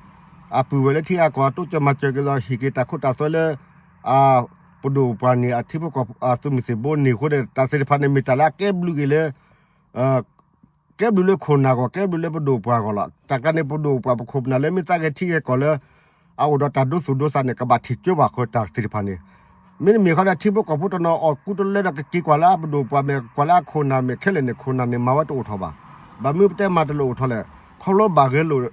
အပုၢ်ဝဲၢ်လၢထံဂၤကီၢ်ဂၤတိစၢၤမၤစၢၤက့ၤဒီး ဟ့ၣ်က့ၤတၢ်ခိတၢ်သွဲလၢ ပဒိၣ်ပပှၢ်န့ၣ် အထံဖိကီၢ်ဖိ အသုးမုၢ်သံၣ်ဘိန့ၢ်အဃိဒီး တၢ်သ့ၣ်တဖၣ်န့ၣ် မ့ၢ်တၢ်လၢအကဲဘျုးက့ၤလၢ ကဲဘျုးလၢခိၣ်နၢ်အဂီၢ်, ကဲဘျုးလၢပဒိၣ်ပပှၢ်အဂီၢ်လီၤ. တၢ်ကျါန့ၣ် ပဒိၣ်ပပှၢ်ပခိၣ်ပနၢ်လၢမ့ၢ်သးဂဲၤထံဂဲၤကီၢ်လၢ အအိၣ်ဒီးတၢ်ဒိသူၣ်ဒိသးန့ၣ် ကဘၣ်ထံၣ်ကၠိဘၣ်ဃုာ်တၢ်သ့ၣ်တဖၣ်န့ၣ်, မ့တမ့ၢ်ဃီဒီး ထံဖိကီၢ်ဖိတနီၤအီၣ်ကူတလၢဒီး ကက့ၤကွၢ်လၢအပဒိၣ်ပပှၢ်မ့ၢ်ကွၢ်လၢအခိၣ်နၢ်မ့ၢ်ခဲလၢာ်န့ၣ် ခိၣ်နၢ်န့ၣ် မၤဝဲတအိၣ်ထီၣ်ဘၣ်. ဘၣ်မနုၤပတဲမၤတလိၣ်အိၣ်ထီၣ်လဲၣ်, ခီဖျိဘၣ်ဂဲၤလိာ်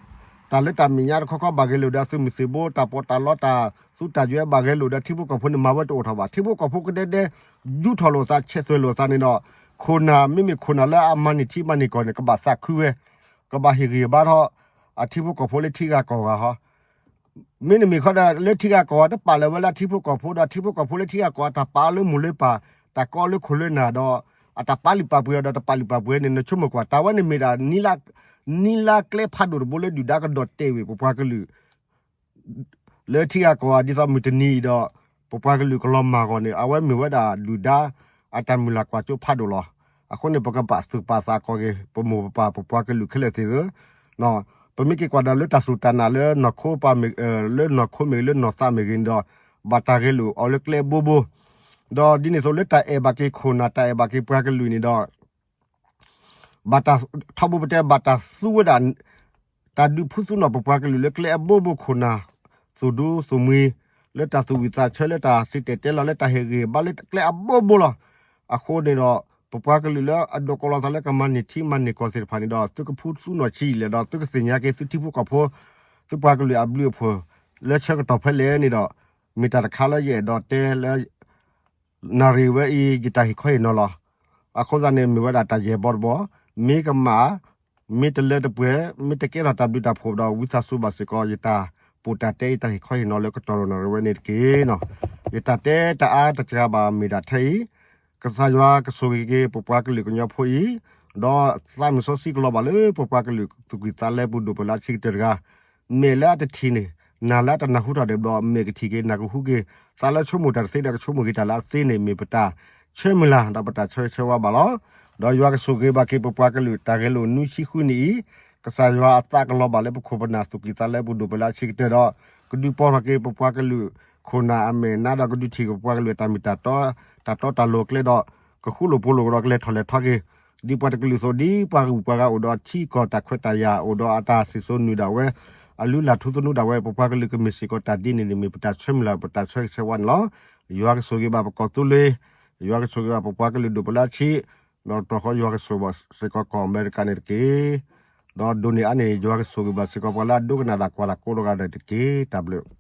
တၢ်လၢတၢ်မဲာ်ညါတခီခီ ဘၣ်ဂဲၤလိာ်ဒီးအသုးမုၢ်သံၣ်ဘိ တၢ်ပီးတၢ်လီ တၢ်သူတၢ်ယွဲ ဘၣ်ဂဲၤလိာ်ဒီးထံဖိကီၢ်ဖိန့ၣ် မၤဝဲတအိၣ်ထီၣ်ဘၣ်. ထံဖိကီၢ်ဖိကဒဲဒဲ ယူထီၣ်လိာ်သး ဆဲးသွဲၣ်လိာ်သးန့ၣ်ဒီး ခိၣ်နၢ် မ့မ့ၢ်ခိၣ်နၢ်လၢအမၤန့ၢ်ထံမၤန့ၢ်ကီၢ်န့ၣ် ကဘၣ်သးခုဝဲ, ကဘၣ်ဟ့ၣ်ဂံၢ်ဘါထီၣ် အထံဖိကီၢ်ဖိလၢထံဂၤကီၢ်ဂၤဟီ မ့တမ့ၢ်ဃီဒီး လၢထံဂၤကီၢ်ဂၤတပာ်လၢၤဝဲလၢအထံဖိကီၢ်ဖိဒီး ထံဖိကီၢ်ဖိလၢထံဂၤကီၢ်ဂၤ တၢ်ပာ်အီၤလၢမိၢ်လၢပၢ်, တၢ်ကိးလၢခိၣ်လၢနၢ်ဒီး အတၢ်ပာ်လုၢ်ပာ်ပှ့ၤအီၤဒီး တပာ်လုၢ်ပာ်ပှ့ၤန့ၣ် နဆိကမိၣ်ကွၢ် တၢ်ဝဲန့ၣ်မ့ၢ်ဒၣ် နံၤလၢကျဲဖးဒိၣ်တဘိလၢဒုၣ်ဒါကဒီးတဲာ်ဝဲပပှၤကလုာ် လၢထံဂၤကီၢ်ဂၤ ဒ်သိးမုၢ်တနံၤအံၤဒီး ပပှၤကလုာ်ကလီၤမၢ်အဂီၢ်န့ၣ် အဝဲမ့ၢ်ဝဲဒၣ်ဒုၣ်ဒါ အတၢ်မုၢ်လၢ်ကွၢ်စိဖးဒိၣ်လီၤ. အဃိန့ၣ် ပကပာ်သူၣ်ပာ်သးကီၢ်က့ၤ ပမိၢ်ပပၢ်ပပှၤကလုာ်ခဲလၢာ်သ့ၣ်ဧၢ, ပမ့ၢ်က့ၤကွၢ်ဒီးလၢတၢ်စူၢ်တၢ်နာ်လၢနီၢ်ခိပၢ်မ့ၢ် လၢနီၢ်ခိမ့ၢ်ဂ့ၤ လၢနီၢ်သးမ့ၢ်ဂ့ၤန့ၣ်ဒီး ဘၣ်တၢ်ဂဲၤလိာ်အီၤလၢကျဲအဘိဘိ, ဒီးဒ်န့ၣ်အသိးလၢတၢ်အဲၣ်ဘၣ်က့ၤခိၣ်နၢ် တၢ်အဲၣ်ဘၣ်က့ၤပှၤကလုာ်န့ၣ်ဒီး ဘၣ်တၢ်ထီဘိပတဲ ဘၣ်တၢ်သူဝဲဒၣ် တၢ်ဒုးဖုးသူနီၣ်ပပှၤကလုာ်လၢကျဲအဘိဘိခိၣ်နၢ် သူၣ်ဒူသူၣ်မှံၤ လၢတၢ်သူၣ်ဝံၣ်သးဆၢ လၢတၢ်စံၣ်တဲၤတဲလီၤ လၢတၢ်ဟ့ၣ်ဂံၢ်ဘါလၢကျဲအဘိဘိလီၤ. အဃိန့ၣ်ဒီး ပပှၤကလုာ်လၢအဒိးကိးလီၤသးလၢကမၤန့ၢ်ထံမၤန့ၢ်ကီၢ်သ့ၣ်တဖၣ်န့ၣ်ဒီး သုကဖုသူနီၢ်ဆံးလဲၣ်ဒီး သုကသ့ၣ်ညါက့ၤသုထံဖိကီၢ်ဖိ သုပှၤကလုာ်အဘျုးအဖှိၣ် လၢဆၢကတီၢ်ဖဲလဲၣ်န့ၣ်ဒီး မ့ၢ်တၢ်တခါလၢယအဲၣ်ဒိးတဲလၢ နၣ်ရံၣ်ဝဲအံၤ ယတၢ်ဟ့ၣ်ခီဟ့ၣ်နီၤလီၤ. အဃိသတးန့ၣ် မ့ၢ်ဝဲဒၣ်တၢ်ယဲၢ်ဘီတဘီ, မ့ၢ်ကမၣ် မ့ၢ်တလၢတပှဲၤ မ့ၢ်တကဲထီၣ်တၢ်ဘျုးတၢ်ဖှိၣ်ဒီး ဝံသးစူၤဘၣ်စ့ၢ်ကီး ယတၢ်ပိာ်တၢ်တဲအံၤ တၢ်ဟ့ၣ်ခီဟ့ၣ်နီၤလၢကတီၢ်ရိၣ်နၣ်ရံၣ်ဝဲန့ၣ်တက့ၢ်နီၤ. ယတၢ်တဲတအါတစှၤဘၣ်မ့ၢ်ဒၣ်ထဲအံၤ, ကစၢ်ယွၤကဆိၣ်ဂ့ၤက့ၤ ပပှၤကလုာ်ကညီဖိအံၤ, ဒီးသးမုၢ်စီဆှံကလီၤဘၣ်လၢပပှၤကလုာ်သူၣ်ကံၢ်သးလဲပူၤဒိၣ်ပှၤလၢအဆံးကတၢၢ်တဂၤ မဲာ်လၢအတထံၣ်န့ၣ် နၢ်လၢအတနၢ်ဟူထီၣ်ဒဲးဘျီ မဲာ်ကထံၣ်က့ၤ နၢ်ကဟူက့ၤ သးလၢဆိကမိၣ်တၢ်တသ့ဒီးကဆိကမိၣ်က့ၤတၢ်လၢအသ့န့ၣ် မ့ၢ်ပတၢ်ဆၢမုၢ်လၢ် ဒီးပတၢ်ဆၢဂ့ၤဆၢဝါဘၣ်လီၤ. ဒီးယွၤကဆိၣ်ဂ့ၤဘၣ်က့ၤပပှၤကလုာ်တၢ်ဂဲၤလိာ်နွံဆံဃုနံၣ်အံၤ, ကစၢ်ယွၤအသးကလီၤဘၣ်လၢပခိၣ်ပနၢ်သူၣ်ကံၢ်သးလဲပူၤဒိၣ်ပှၤလၢအဆံးကတၢၢ်ဒီး ကဒုးပိာ်ထီၣ်က့ၤပပှၤကလုာ်ခိၣ်နၢ်အမဲာ်နါဒီးကဒုးထံၣ်က့ၤပပှၤကလုာ်အတၢ်မ့ၢ်တၢ်တီ တၢ်တီတၢ်လိၤအကျဲဒီး ကဃူလိာ်ဖိးလိာ်ကဒီးကလဲၤထီၣ်လဲၤထီက့ၤ ဒ်ပှၤတကလုာ်အသိး ဒ်ပှၤဂုၤပှၤဂၤအိၣ်ဒီးထံကီၢ်တၢ်ခွဲးတၢ်ယာ် အိၣ်ဒီးအတၢ်စံၣ်စိၤနုာ်ဒၣ်ဝဲ အလုၢ်အလၢ်ထူသနူဒၣ်ဝဲ ပပှၤကလုာ်ကမ့ၢ်စ့ၢ်ကီးတၢ်ဒ်န့ၣ်န့ၣ် မ့ၢ်ပတၢ်ဆၢမုၢ်လၢ် ပတၢ်ဆၢဂ့ၤဆၢဝါန့ၣ်လီၤ. ယွၤကဆိၣ်ဂ့ၤဘၣ်ပကီၢ်သူလ့ၤ, ယွၤကဆိၣ်ဂ့ၤဘၣ်ပပှၤကလုာ်ဒိၣ်ပှၤလၢအဆံး, ဒီးတဘျီဃီယွၤကဆိၣ်ဂ့ၤဘၣ်စ့ၢ်ကီးကီၢ်အမဲရကၤန့ၣ်တက့ၢ်. ဒီးဒိးန့ၢ်အါန့ၣ် ယွၤကဆိၣ်ဂ့ၤဘၣ်စ့ၢ်ကီးပှၤလၢအဒိကနၣ်တၢ်ကွၢ်တၢ်ကိးတဂၤဒီးတက့ၢ်. တၢ်ဘျုး